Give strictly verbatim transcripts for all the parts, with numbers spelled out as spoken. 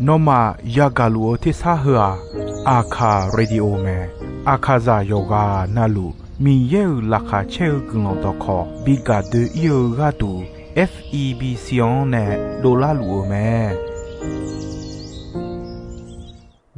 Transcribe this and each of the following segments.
Nawmaf yagaq luf-eu tersar heu-aq, Aqkaq Radio mae. Aqkaqzaq yawqghaq navluf Miqyaer-euq laqkhaq caer-eu guiqlanq dawqkawq bi gaq doe-ir-eu gharduq, F E B C-anr nae dovlar luf-eu mae.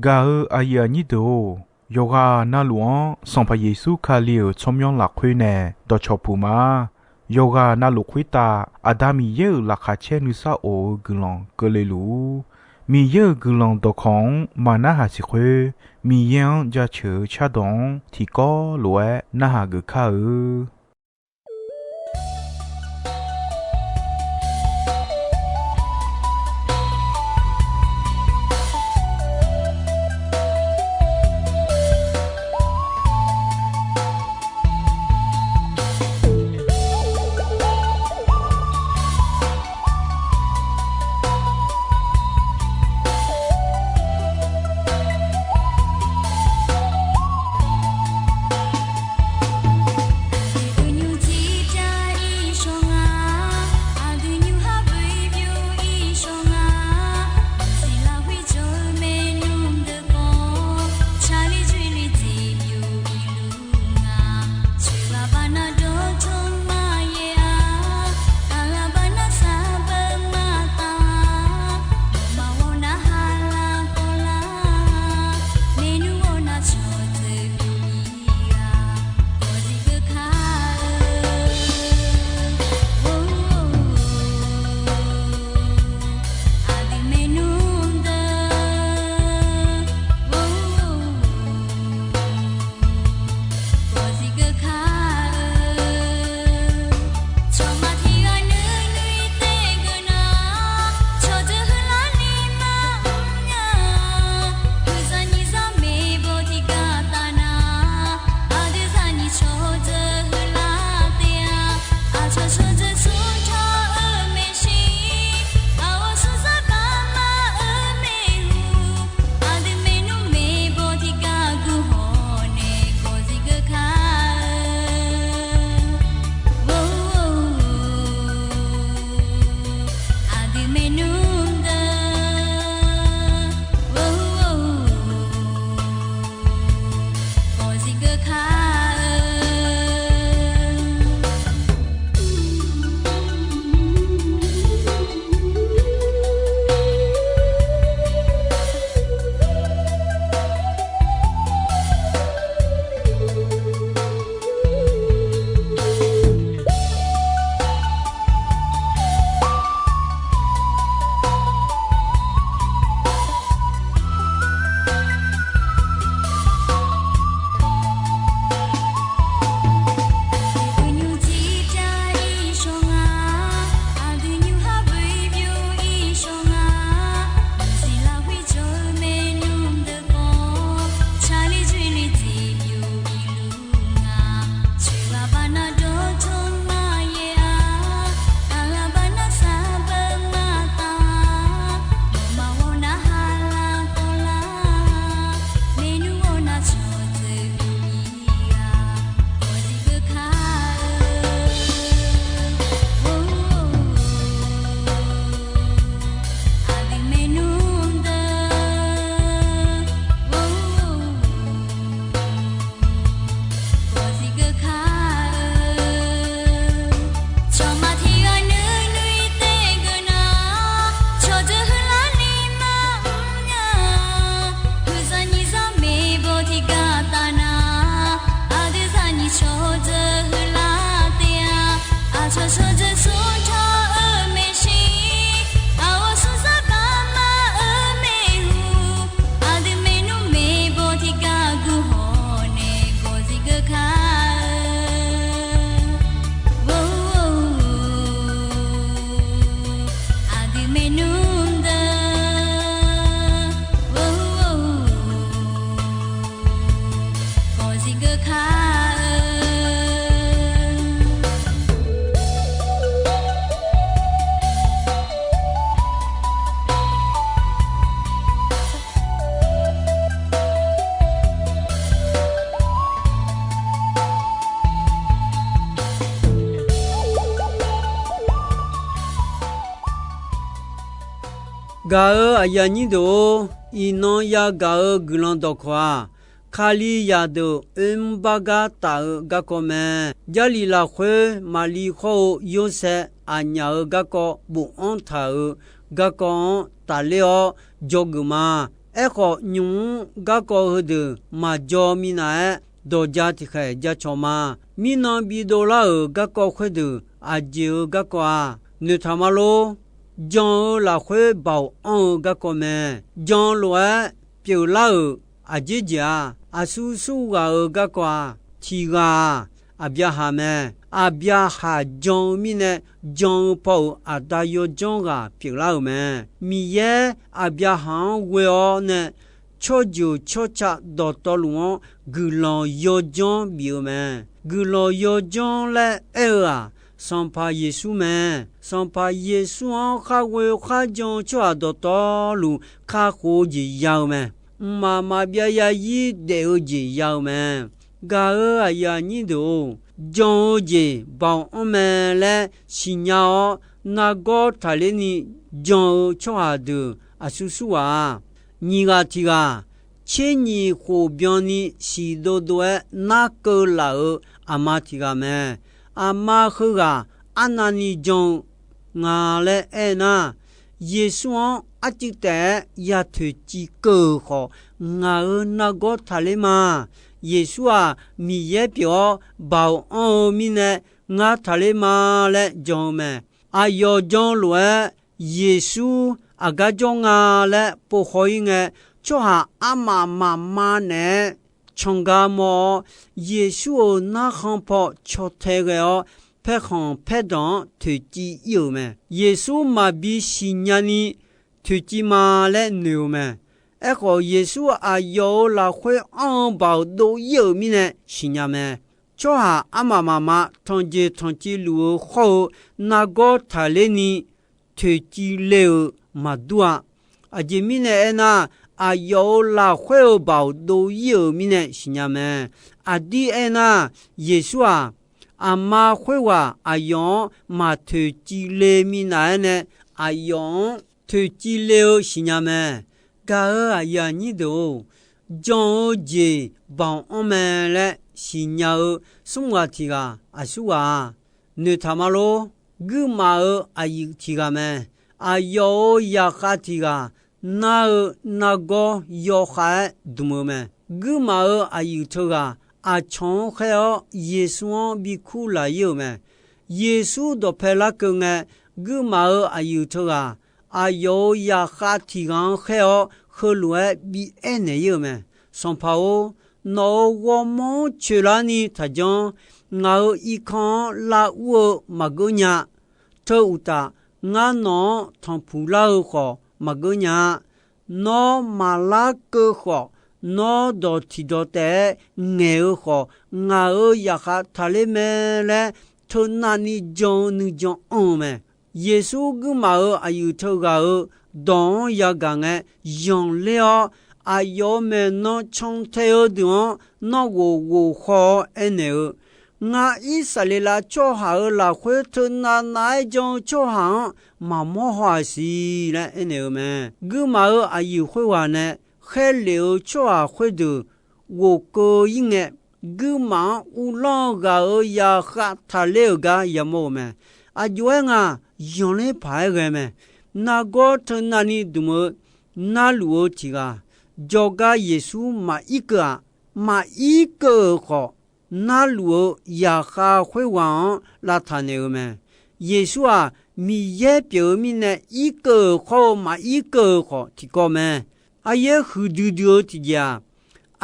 Gaq-eu aqyuif aqnyir deuq-or, yawqghaq navluf-anr Sanqpaq Yeqsur Kali-euq tsawrmyanr lafkhoer nae dawqcawq puq ma. Yawqghaq navluf khoertav Aqda Miqyaer-euq laqkhaq caer nuisar of-eu guiqlanq keuvle luf-ur. Miqyaer-euq guiqlanq dawqkawq-anr maqnarhaq siq khoer, Miqyaer-anr jaceuq-eu cardawq-anr tiqkawv lof-aer narhaq geuf kar-eu. Gaq-euq aqyuif aqnyir deuq-or, iqnan yagaq-eu guiqlanq dawqkawq-aq, Kalizaq deuq oermr bar gar taf-eu garkawv mae. Jarlif lafkhoer Maqliv hawr-eu Yorsaev aqnyaf-euq garkawv bofanr taq-euq garkawv-anr tafler-awr dzawgeuf ma. Aerkhawf, nymq-mr garkawv heudeuq maqjaw minav-aer, dawqja tiqkhaeq jacawq ma. Mirnan bidov lar-euq garkawv khoerdeuq aqjeq-euq garkawv-aq, noeqtaq ma lor. Jan-eu lafkhoer baoq anr-eu garkawv mae. Jan lof-aer pyeuflar-euq aqjeq jeq-aq, aqsur surghaq-euq garkawv-aq, tiq ghaq-aq, Aqbyaqhaq mae. Aqbyaqhaq jan-eu mirnae, jan-eu paw-euq aqda yawdzanr ghaq pyeuflar-euq mae. Miqyaer Aqbyaqhaq-anr ghoe-awr nae, tsawrjeuq tsawrca dawqtawvluf-anr guiqlanq yawdzanr bif-eu mae. Guiqlanq yawdzanr laer aer-eu-aq, Sanqpaq Yeqsur mae. Sanqpaq Yeqsur-anr khar ghoe khar jan-eu tsawrhaq dawqtawvluf kakhof-eu jeq ya-eu mae. Mqmaq maqbyav yarzir daef-eu jeq ya-eu mae. Gaq-euq aqyuif aqnyir deuq-or, jan-eu jeq baoq anr mae laer siqnya-awr, nargawr taqler ni jan-eu tsawrhaq deuq aqsur surghaq-aq, nyiq ghaq tiq ghaq, tser nyiq khof byanni siq dovdov-aer narkeuv laf-euq aqma tiq ghaq mae. Aqma heughaq arnavni jan-eu nga laer aernar, Yeqsur-anr arcuiv taef-aer ya toeqciv keuv-euq khawf, ngaq-euq nargawr taqler ma. Yeqsur-aq, Miqyaer pyeuf-awr baoq anr-eu mirnae, ngar taqler ma laer jan-eu mae. Aqyawf jan lof-aer, Yeqsur aqgar jawr nga laer povkhaw-ir ngae, tsawrhaq armaf mafma naeq-aer cangar mawr-awr, Yeqsur-euq narkhan paw caw tae ghae-awr, paerkhanq paerdanq-anr toeqciv ir-euq mae. Yeqsur maqbi siqnya ni toeqciv ma laer noeq-euq mae. Aerkhawf, Yeqsur aqyawf-euq lafkhoer anr-eu baoq dov ir-euq mirnae siqnya mae. Tsawrhaq armaf mafma tanqjeq tanqciv luf-eu hawr-eu nargawr taqler ni toeqciv le-eu maqdur-a. Aqjeq mirnae aernar, aqyawf-euq lafkhoer-euq baoq dov ir-euq mirnae siqnya mae. Aqdir aernar, Yeqsur-aq, aqma khoerghaq aqyawf-anr maq toeqciv le minav-aer nae, aqyawf-anr toeqciv le-eu siqnya mae. Gaq-euq aqyuif aqnyir deuq-or, jan-eu jeq baoq anr mae laer siqnya-eu smr ghaq tiq ghaq aqsur ghaq-aq, noeqtaq ma lor. Guirmaf-euq aqyuif tiq ghaq mae. Aqyawf-euq zaqkhav tiq ghaq nar-eu nargawr yawkhav-aer dmq-eu mae. Guirmaf-euq aqyuif teughaq aqcawq-anr khaer-awr Yeqsur-anr bikur laf ir-euq mae. Yeqsur dawqpae larkeuv ngae, guirmaf-euq aqyuif teughaq aqyawf-euq zaqkhav tiq ghaq-anr khaer-awr, heulof-aer bi aernaeq ir-euq mae. Sanqpaq-or, nawq-euq ghawrmawr-anr coeqlar ni taqjanr. Ngaq-euq irkanr-anr lar ur-eu maqgeur nya. Teu uqtaf, ngar nawq-anr tanqpuq lar-eu khawf maqgeur nya-a. Nawr maqlar keuv khawf, nawr dawq tiqdawq taef-aer ngaeq-eu khawf, ngaq-euq zaqkhav taqler mae laer, teunav ni jan-eu nuijan anr-eu mae. Yeqsur guirmaf-euq aqyuif teughaq-euq dawq-anr yagaq ngae, yanqler-awr, aqyawf-euq maeqnan cantae-eu deuq-anr nanrghof ghofkhaw-awr aernaeq-eu, Ngar Irsaqleqlav tsawrhaq-euq lafkhoer teunav nav-aer jan-eu tsawrhaq-anr maqmawr haw-aq siq laer aernaeq-eu mae. Guirmaf-euq aqyuif khoerghaq nae khaerlef-eu tsawrhaq khoerdeuq ghofkeuv ir ngae, guirmaf-anr uvlanr-eu ghaq-euq zaqkhav taqler-euq gar yamawr-euq mae. Aqjox-aer nga, yanqler paq-aer ghae mae. Nargawr teunav ni dmq-eu narluf-eu tiq ghaq, jawrgar Yeqsur maqir keuv-aq. Maqir keuv-euq khawf, narluf-eu zaqkhav khoerghaq-anr lavtaq naeq-eu mae. Yeqsur-aq, Miqyaer pyeuf-eu mirnae irkeuv-euq khawr-eu maqir keuv-euq khawf tiqkawv mae. Aryaer huiqdui dui-eu tiqjeq-aq,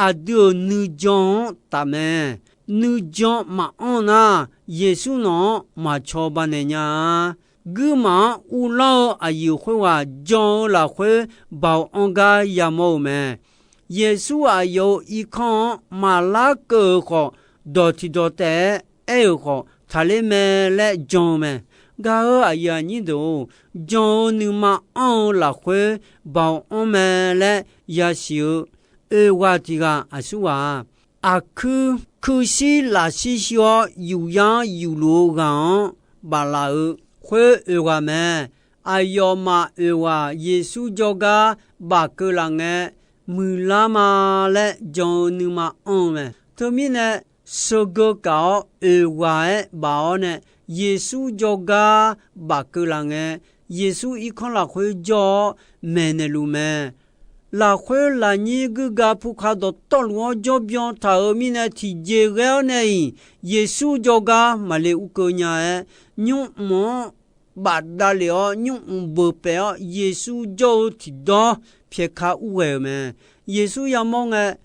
aqdui-euq nuijan-anr tafmae. Nuijan maqanr nar, Yeqsur nawq-anr maqcawba naeq nya-a. Guirmaf-anr uvlanr-eu aqyuif khoerghaq jan-eu lafkhoer baoq anr gar yamawr-euq mae. Yeqsur aqyawf-euq irkanr-anr maqlar keuv-euq khawf, dawq tiqdawq taef-aer aer-euq khawf taqler mae laer jan-eu mae. Gaq-euq aqyuif aqnyir deuq-or, jan-eu nuima anr-eu lafkhoer baoq anr mae laer yasiq-eu oeq ghaq tiq ghaq aqsur ghaq-aq, aqkuir kuirshir lafshir shir-awr yufyar-anr yufluf-eu ghaq-anr baflaf-eu khoer oeq ghaq mae. aqyawfmaf oeq ghaq Yeqsur jawrgar bafkeuv laf ngae, muiqlar ma laer jan-eu nuima anr-eu mae. Teumirnae, sheugeu kaf-awr oeq ghaq-aer baf-awr nae, Yeqsur jawrgar bafkeuv laf ngae, Yeqsur irkanr lafkhoer jawr-awr maeqnaeq luf mae. Lafkhoer lafnyir guirga pukaq dawqtawvluf-anr jawrbyan taq-euq mirnae, tiqjeq ghae-awr nae-iq, Yeqsur jawrgar maqle urkeuv nya-aer, nymrmq-anr bafdav lef-awr nymrmq beuq paef-awr Yeqsur jawr-eu tiqdawr pyaeqka urghae-euq mae. Yeqsur yamawr ngae,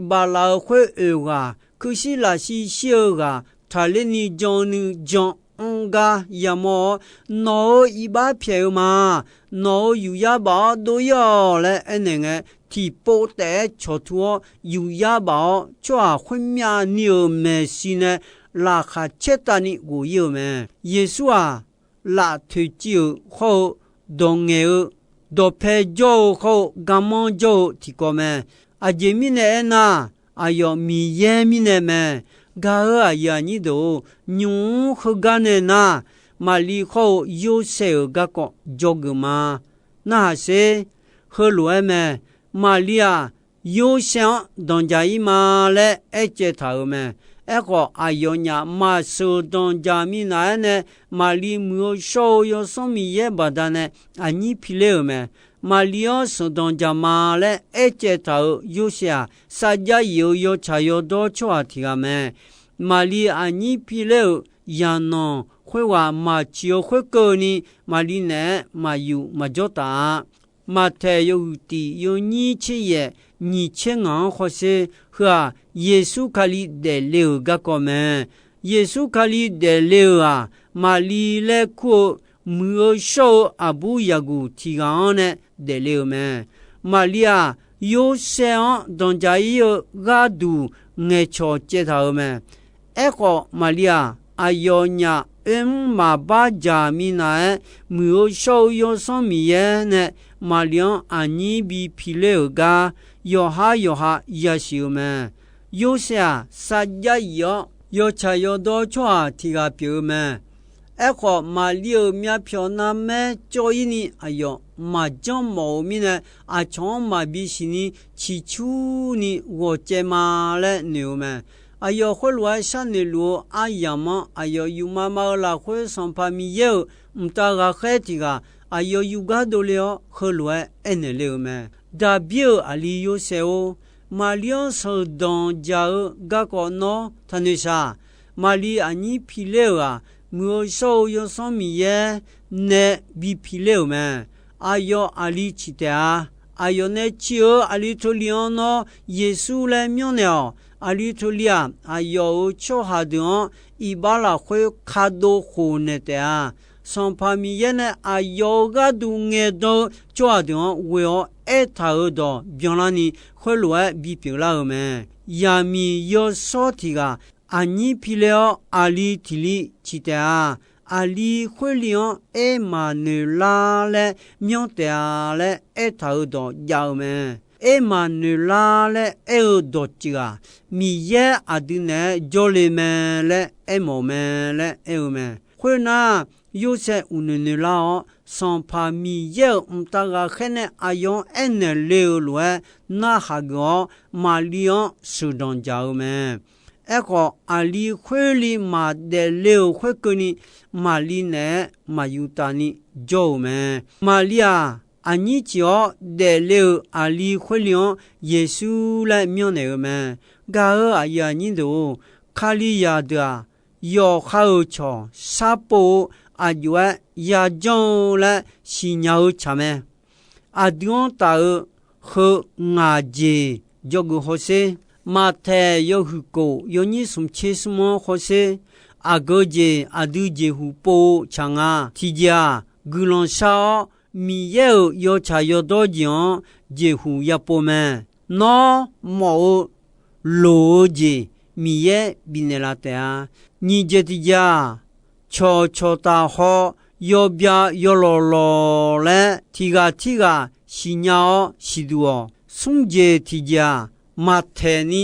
baflaf-euq khoer oeq ghaq, kuirshir lafshir shir-eu ghaq, taqler ni jan-eu nuijan anr gar yamawr-awr, nawq-euq iqbax pyaeq-eu ma. Nawq-euq yuqyar baf-awr dov-ir-awq laer aernaeq ngae, tiqpov taef-aer cawqtur-awr yuqyar baf-awr, tsawrhaq khoermyav ni-euq maeqshi nae laqkhaq caertavni ghof-ir-euq mae. Yeqsur-aq, laf toeqciv-euq khawr-eu, dawq ngaeq-eu, dawqpae jawr-eu khawr-eu, garmanr jawr-eu tiqkawv mae. Aqjeq mirnae aernar, aqyawf Miqyaer mirnae mae. Gaq-euq aqyuif aqnyir deuq-or, nymq-mr heugar nae nar, Maqli khawr-eu Yorsaev-euq garkawv dzawgeuf ma. Narhaq sher. Heulof-aer mae. Maqli-aq, Yorsaev-anr danqdzaq-ir ma laer aercaev taq-euq mae. Aerkhawf, aqyawfnyaf maqsheuq danqdzaq minav-aer nae Maqli muiq-eu shawr-eu Yawsanr Miqyaer baqdanae aqnyir piler-euq mae. Maqli-anr sheuq danqdzaq ma laer aercaev taq-euq Yorsaev-aq, sarjax yif-euq yawtsaq yawdawr tsawrhaq tiq ghaq mae. Maqli aqnyir piler-euq yaqnanq khoerghaq maqciq-eu khoerkeuvni, Maqli naeq-aer maqyuf maqjawr taf-a. Maqtaeq yawhuiq tiq yawnyir tser yaef nyiq tser ngaq-anr hawsher. Heu-aq, Yeqsur Kali daefle-euq garkawv mae. Yeqsur Kali daefle-euq-aq, Maqli laer kur-eu muiq-eu shawr-eu aqbur yaqguq tiq ghaq-anr nae daefle-euq mae. Maqli-aq, Yorsaev-anr danqdzaq-ir-eu gharduq ngaeqcawq caev taq-euq mae. Aerkhawf, Maqli-aq, aqyawfnyaf oermr maqbar dzaq minav-aer, muiq-eu shawr-eu Yawsanr Miqyaer nae Maqli-anr aqnyir bi piler-euq gar, yawqhar yawqha yasiq-eu mae. Yorsaev-aq, sarjax yif-awr yawtsaq yawdawr tsawrhaq tiq ghaq pyeuf-eu mae. Aerkhawf, Maqli-euq myavpyawq narmaer cawv-ir ni aqyawf maqjanr mawf-euq mirnae, aqcawq-anr maqbi siqni ciqcurni ghawqcaev ma laer noeq-eu mae. Aqyawf khoerlof-aer sharnoeq luf-eu aryamq-anr, aqyawf yufma ma-eu lafkhoer Sanqpaq Miqyaer-euq mqtav ghaqkhaer tiq ghaq aqyawf yuf gar dovle-awr, heulof-aer aernaeq le-euq mae. Daqbir-euq aqli Yorsaev-or, Maqli-anr sheuqdanq dzaq-eu garkawv nawr taqnoeq shaq. Maqli aqnyir piler-euq-aq, muiq-eu shawr-eu Yawsanr Miqyaer nae bi piler-euq mae. Aqyawf aqli ciq taef-a. Aqyawf nae ciq-eu aqli teuli-anr nawr Yeqsur laer myanrnaeq-awq. Aqli teuli-aq, aqyawf-euq tsawrhaq deuq-anr iqbax lafkhoer kadov khofnaeq taef-a. Sanqpaq Miqyaer nae aqyawf-euq gharduq ngaeqdan-eu tsawrhaq deuq-anr ghoe-awr aertaq-euq dawq byanlarni, khoerlof-aer bipyeuf lar-euq mae. Yaqmiq yawshawr tiq ghaq aqnyir piler-awr, aqli tiq li ciq taef-a. Aqli khoerli-anr aermaf noeqlar laer myanr taef-a laer aertaq-euq dawq jav-eu mae. Aermaf noeqlar laer aer-eu dawqtsuif-aq, Miqyaer aqdui naeq-aer jawrle mae laer aermawf-eu mae laer aer-eu mae. Khoernar, Yorsaev uqnoeq noeqlar-awr, Sanqpaq Miqyaer-euq mqtav ghaqkhaer nae aqyawf-anr aernaeq le-euq lof-aer narhaq geuf-awr, Maqli-anr sheuqdanq dzaq-eu mae. Aerkhawf, aqli khoerli maqdaef le-euq khoerkeuvni, Maqli naeq-aer maqyuf taf ni jawr-euq mae. Maqli-aq, aqnyir ciq-awr daefle-euq aqli khoerli-anr Yeqsur laer myanrnaeq-eu mae. Gaq-euq aqyuif aqnyir deuq-or, Kalizaq deuq-aq, yawqha-euq cawq sharpov-eu aqjox-aer yajanr-eu laer siqnya-eu tsaq mae. Aqdui-anr taf-eu heu ngaq jeq dzawgeuf hawsher. Maqtaeq yawhuiq kof yawnyir smq tser smr-anr hawsher. Aqgeu jeq aqdui jeqhuq pov-eu tsaq nga. Tiqjeq-aq, guiqlanq shar-awr, Miqyaer-euq yawtsaq yawdawr jeq-anr jeqhuq yapov mae. Nawr mawf-eu loq-eu jeq Miqyaer bifnaeq laf taef-a. Nyiq jeq tiqjeq-aq, cawqcawq taf haw yawbya yawlawq lawq laer tiq ghaq tirghaq siqnya-awr siqduq-awq. Smr jeq tiqjeq-aq, maqtaeq ni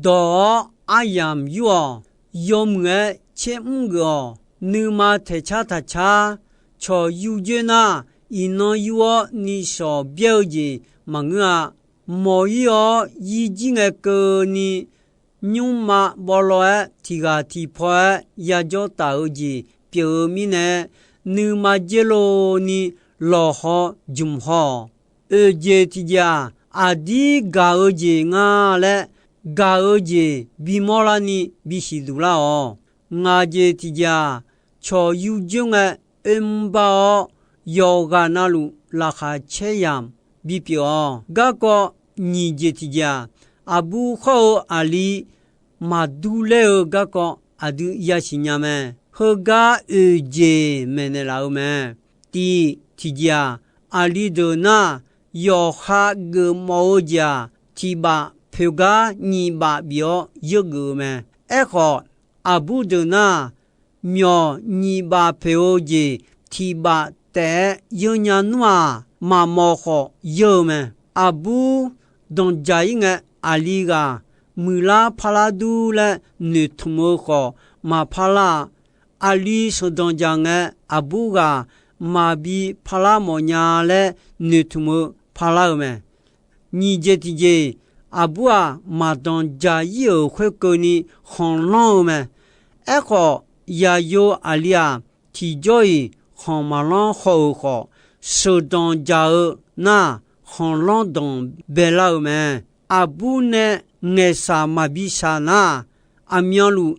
dawq-awr aryamq yur-awq. Yawmuiq-aer tser mr geuf-awq. Nuima taeqcar taqcar Cawq yur dzoer nar, iqnan yur-awr nishawq byaer-eu jeq maqngeur-a. Mawq-ir-awr yir jir ngae keuvni, nymrma bawlaw-aer tiq ghaq tiq paw-aer yajawr taf-eu jeq pyeuf-eu mirnae, nuima dzer lov ni lawqhaw jmq haw-awq. Oeq jeq tiq jeq-aq, aqdir gaq-eu jeq nga laer, gaq-eu jeq bimawr larni bisiq duq lar-awq. Ngaq jeq tiq jeq-aq, cawq yur dzoer ngae oermr bar-awr, yawqghaq navluf laqkhaq caer yamq bipyeuf-awq. Garkawv nyiq jeq tiq jeq-aq, aqbur hawr-eu aqli maqdur ler-eu garkawv aqdui yasiq nya mae. Heugar oeq jeq maeqnaeq laf-eu mae. Tiq tiq jeq-aq, aqli deuq nar, yawqha geufmawf-eu jeq-aq, tiq baf poeq gar nyiq baf bif-awr yeurgeuf-eu mae. Aerkhawf, aqbur deuq nar, myawq nyiq baf poeq-eu jeq tiq baf taef-aer yeurnya nmr-aq, maqmawf khawf yeur-eu mae. Aqbur danqjaq-ir ngae, aqli ghaq muiqlar parlar dur laer noeqtmq-eu khawf maqparlar-a. Aqli sheuqdanq jaq ngae, aqbur ghaq maqbi parlar mawfnya laer noeqtmq-eu parlar-eu mae. Nyiq jeq tiq jeq, aqbur-aq, maqdanq jaq-ir-euq khoerkeuvni khanqlanr-eu mae. Aerkhawf, yaqyo aqli-aq, tiqjawr-iq khanq maqlanr haw-euq khawf, sheuqdanq jaq-eu nar, khanqlanr danq baelar-eu mae. Aqbur nae ngaeqshaq maqbi shaq nar, aqmyanluf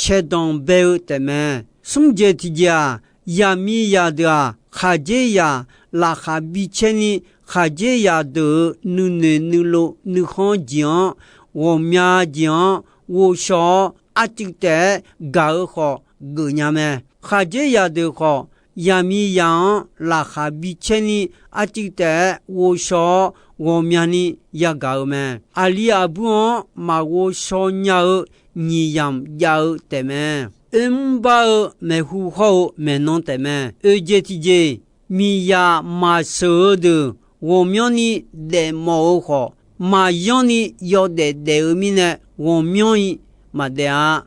caedanq bae-eu taefmae. Smr jeq tiq jeq-aq, yaqmiqzaq deuq-aq, khaqdzerzaq laqkhaq bicaer ni, khaqdzerzaq deuq-euq nuinoeq nuilov nuikhanr jeq-anr, ghawqmya jeq-anr ghovshaw-awr, arcuiv taef-aer gaq-eu khawf geufnya mae. Khaqdzerzaq deuq khawf, yaqmiqzaq-anr laqkhaq bicaer ni, arcuiv taef-aer ghovshaw-awr, ghawqmyani yagaq-eu mae. Aqli aqbur-anr maqghovshaw nya-eu nyiq yamq jav-eu taefmae. Oermr bar-eu maeqhu hawr-eu maeqnan taefmae. Oeq jeq tiq jeq, miqzaq maqsheuq-eu deuq ghawqmyanrni daefmawf-eu khawf, maqyanrni yawdaef daef-eu mirnae ghawqmyanr-ir maqdaef-a.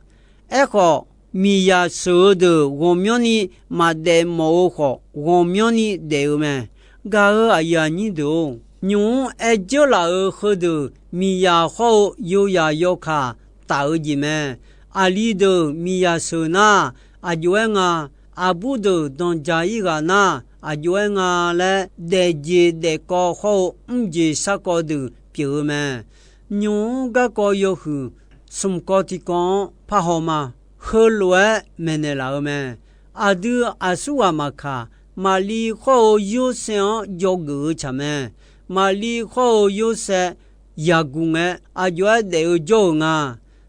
Aerkhawf, miqzaq sheuq-eu deuq ghawqmyanrni maqdaef mawf-eu khawf, ghawqmyanrni daef-eu mae. Gaq-euq aqyuif aqnyir deuq-or, nymq-mr aer dzeurlaf-euq heudeuq miqzaq hawr-eu yozaq yawkaq taf-eu jeq mae. Aqli deuq miqzaq sheuq nar, aqjox-aer nga, aqbur deuq danqjaq-ir ghaq nar, aqjox-aer nga laer, daefjeq daefkawv hawr-eu mrjeq sarkawv deuq pyeuf-eu mae. Nymq-mr garkawv yawhuiq smq kawv tiq kawv-anr parhaw ma. Heulof-aer maeqnaeq laf-eu mae. Aqdui aqsurghaq maqkaq, Maqli hawr-eu Yorsaev-anr dzawgeuf-eu tsaq mae. Maqli hawr-eu Yorsaev yaqguq ngae, aqjox-aer daef-eu jawr-euq nga.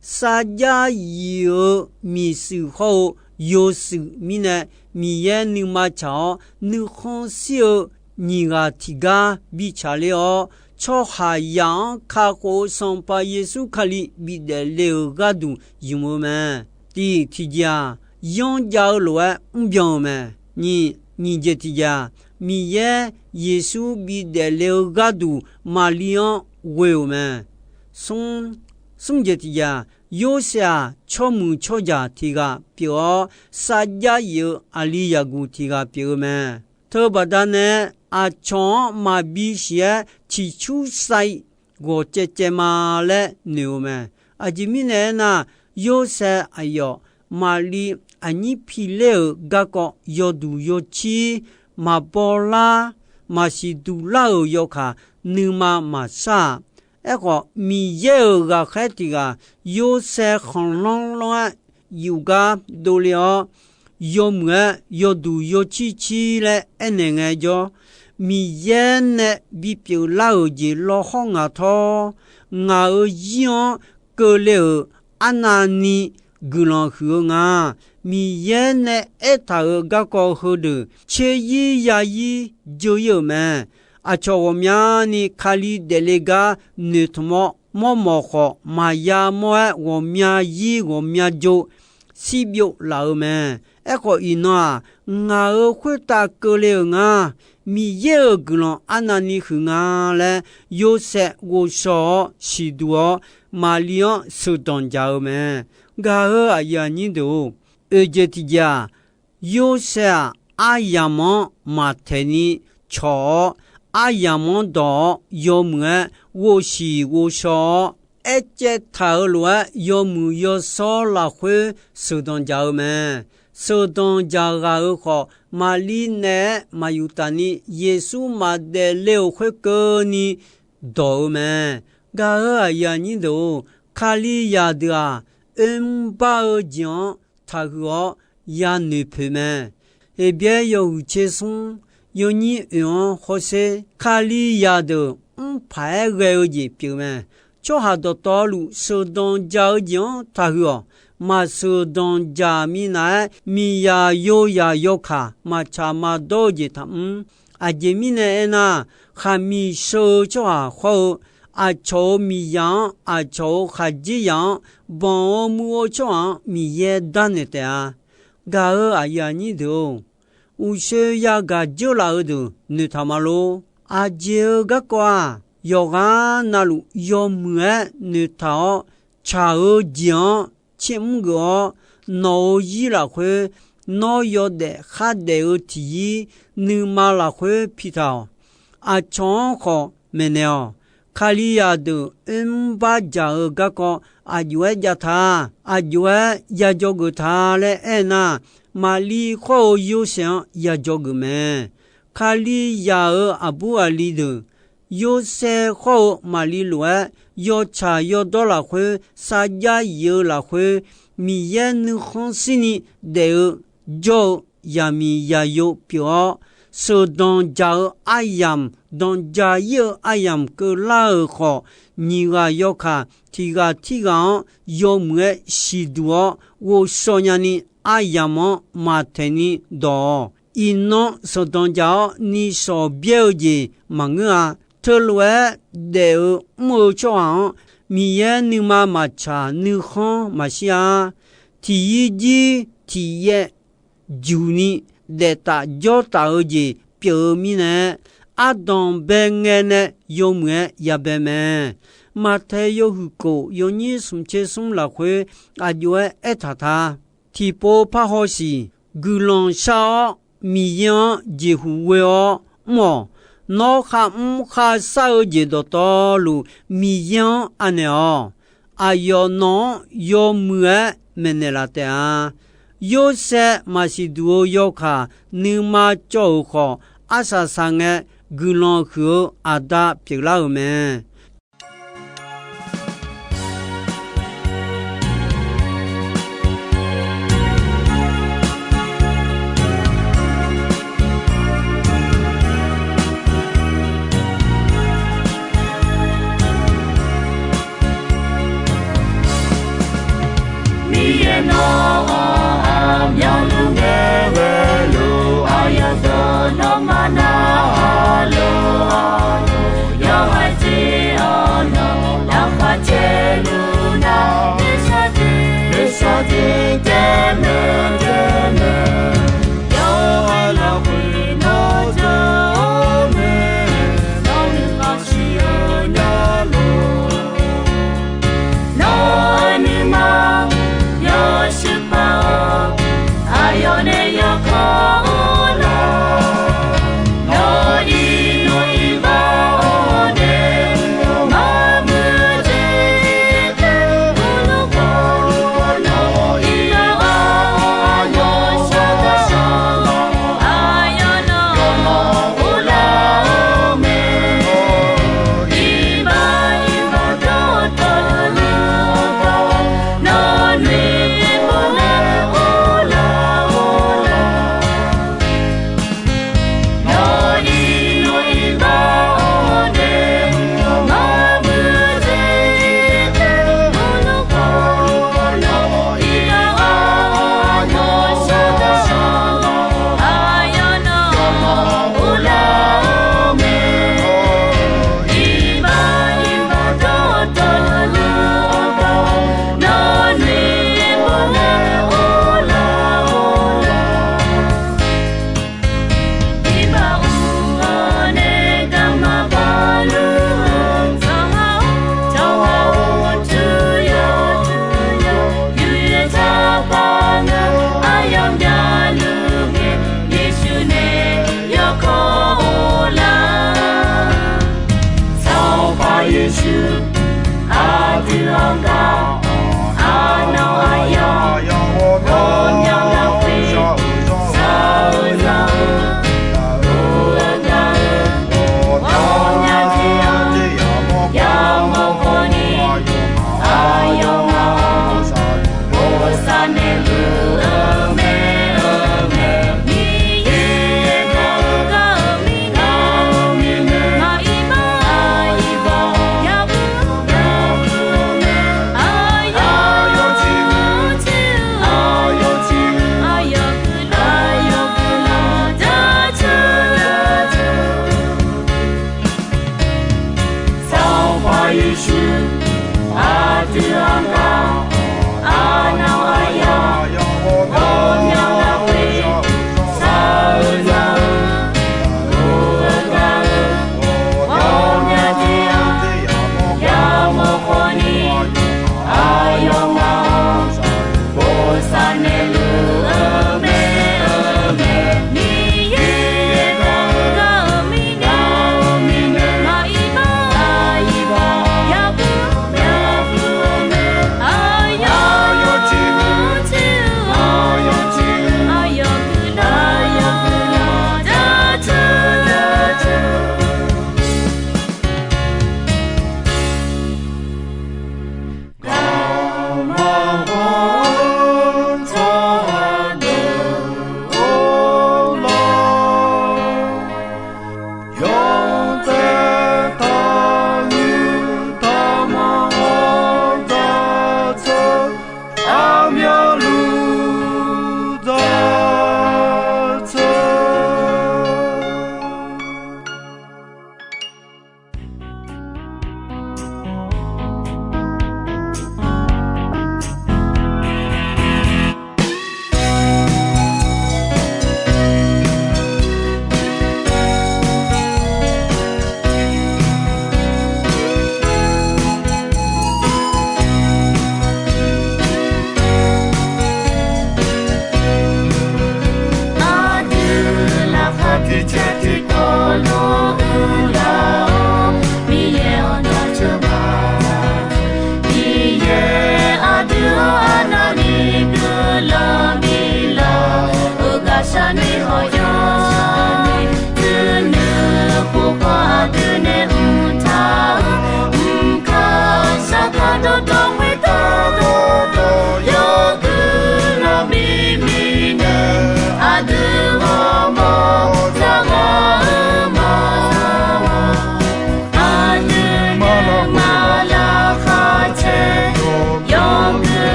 Sarjax yif-eu miqshuif hawr-eu yawshuif mirnae, Miqyaer nuima tsaq-awr, nuikhanr shir-eu nyiq ghaq tiqgar bitsaq ler-awr, tsawrhaqzaq-anr kakhof-eu Sanqpaq Yeqsur Kali bidaef le-euq gharduq ymq-eu mae. Tiq tiqjeq-aq, yanrjav-eu lof-aer mrbyan-eu mae. Nyiq, nyiq jeq tiqjeq-aq, Miqyaer Yeqsur bidaef le-eu gharduq Maqli-anr ghoe-euq mae. Smr, smr jeq tiqjeq-aq, Yorsaev-aq, tsawrmuiq tsawrjaq tiq ghaq pyeuf-awr, sarjax yif-eu aqli yaqguq tiq ghaq pyeuf-eu mae. Teubaqda nae aqcawq-anr maqbi siq-aer ciqcur sav-ir ghawq caev caev ma laer noeq-eu mae. Aqjeq mirnae aernar, Yorsaev aqyawf Maqli aqnyir piler-euq garkawv yawduq yawcir maqbaw lar, maqsiq duq lar-euq yawkaq nuima maqsar-aq. Aerkhawf, Miqyaer-euq ghaqkhaer tiq ghaq Yorsaev khanqlanr lanr-aer yufgar dovle-awr, yawmuiq-aer yawduq yawcir cir laer aernaeq ngaejawr, Miqyaer nae bipyeuf lar-euq jeq lawr hawr ngaq tawr, ngaq-euq zir-anr keuvle-euq arnavni guiqlanq huiq-eu nga. Miqyaer nae aertaq-euq garkawv heudeuq tser zir ya zir dzeur-ir-euq mae. Aqcawq ghawqmyani Kali daefle gar noeqtmq-awr, mawrmawq khawf maqya mawr-aer ghawqmya zir ghawqmya jov shirbyov laf-eu mae. Aerkhawf, iqnan-aq, ngaq-euq khoertav keuvle-euq nga. Miqyaer-euq guiqlanq arnavni huiq nga laer, Yorsaev ghovshaw-awr siqduq-awr, Maqli-anr sheuqdanq jaq-eu mae. Gaq-euq aqyuif aqnyir deuq-or, oeqjeq tiqjeq-aq, Yorsaev-aq, aryamq-anr maqtaeq ni cawq-awr, aryamq-anr dawq-awr yawmuiq-aer ghovshiq ghovshaw-awr, aercaev taq-euq lof-aer yawmuiq yawshawr lafkhoer sheuqdanq jaq-eu mae. Sheuqdanq jaq ghaq-euq khawf, Maqlir naeq-aer maqyuftaf ni Yeqsur maqdaef le-euq khoerkeuvni dawq-eu mae. Gaq-euq aqyuif aqnyir deuq-or, Kalizaq deuq-aq, oermr bar-eu jeq-anr taqhuiq-awr yanoeq poeq mae. Heqbyaer yawhuiq tser smr yawnyir oeq-anr hawsher, Kalizaq deuq mrpaq-aer ghae-eu jeq pyeuf mae. Tsawrhaq dawqtawvluf sheuqdanq jaq-eu jeq-anr taqhuiq-awq. Maqsheuqdanq jaq minav-aer miqzaq yozaq yawkaq maqtsaq maqdawr-eu jeq taqmr. Aqjeq mirnae aernar, khaqmiq sheu-eu tsawrhaq khawr-eu, aqcawq-euq miqzaq-anr, aqcawq-euq khaqdzerzaq-anr, banq-eu muiv-eu tsawrhaq-anr Miqyaer darnaeq taef-a. Gaq-euq aqyuif aqnyir deuq-or, uqshoe yagaq dzeurlaf-eu deuq noeqtaq ma lor. Aqjeq-euq garkawv-aq, yawqghaq navluf yawmuiq-aer noeqtaq-awr, tsaq-eu jeq-anr tsermr geuf-awr, nawq-euq zir lafkhoer nawr yawdaef khardaef-eu tiqyir nuima lafkhoer pitaq-awq. Aqcawq-anr khawf maeqnaeq-awq. Kalizaq deuq oermr bar jaq-eu garkawv aqjox-aer jav ta, aqjox-aer ya jawrgeuf ta laer aernar, Maqlir khawr-eu Yorsaev-anr ya jawrgeuf mae. Kalizaq-euq aqbur aqli deuq, Yorsaev khawr-eu Maqlir lof-aer yawtsaq yawdawr lafkhoer sarjax yif-eu lafkhoer, Miqyaer nuikhanr shirni daef-eu jawr-eu yaqmiq yaqyo pyeuf-awr, sheuqdanq jaq-eu aryamq, danqja ir-eu aryamq keuvlar-euq khawf, nyiq ghaq yawkaq tiq ghaq tirghaq-anr yawmuiq-aer siqduq-awr ghovshaw nyani, aryamq-anr maqtaeq ni dawq-awq. Iqnan sheuqdanq jaq-awr nishawq byaer-eu jeq maqngeur-a. Teulof-aer daef-eu mr-eu tsawrhaq-anr, Miqyaer nuima maqtsaq nuikhanr maqshir-a. Tiqyir jir tiqyaev juq ni daeftaf jawrtaf-eu jeq pyeuf-eu mirnae, ardanq bae ngae nae yawmuiq-aer yabae mae. Maqtaeq yawhuiq kof yawnyir smq tser smr lafkhoer aqjox-aer aertaq ta. Tiqpov parhaw siq, guiqlanq shar-awr Miqyaer-anr jeqhuq ghoe-awr mr-awq. Nawr kharmr kharshar-eu jeq dawqtawvluf Miqyaer-anr anaeq-awq. Aqyawf nawq-anr yawmuiq-aer maeqnaeq laf taef-a. Yorsaev maqsiq duq-eu yawkaq nuima cawv-euq khawf, arsaq saq ngae guiqlanq huiq-eu aqda pyeuflar-euq mae. Miqyaer nawr-aq, aqmyanluf ngae ghaeluf, aqyawf deuq nawmaf narhaq luf-awr, yawhaiq jeq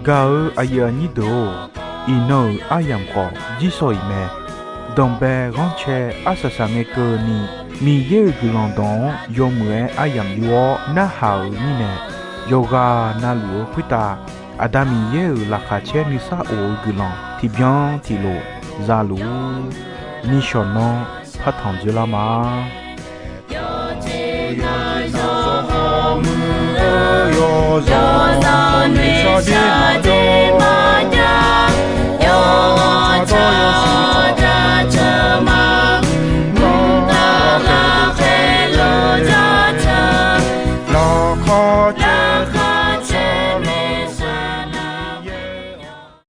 Gaq-eu aqyuif aqnyir deuq-or, iqnan-euq aryamq khawf jirsawq iq mae. Danqbae ghanrcae arsaq saqngae keuvni, Miqyaer-euq guiqlanq dawq-anr yawmuiq-aer aryamq yur-awr narhaq-euq mirnae, yawqghaq navluf-eu khoertav, Aqda Miqyaer-euq laqkhaq caer nuisar of-eu guiqlanq tiqbyan tiqlof za luf-ur. Nishawq nanr partanq dzoerlar ma. Yawzaq nuishar dir maq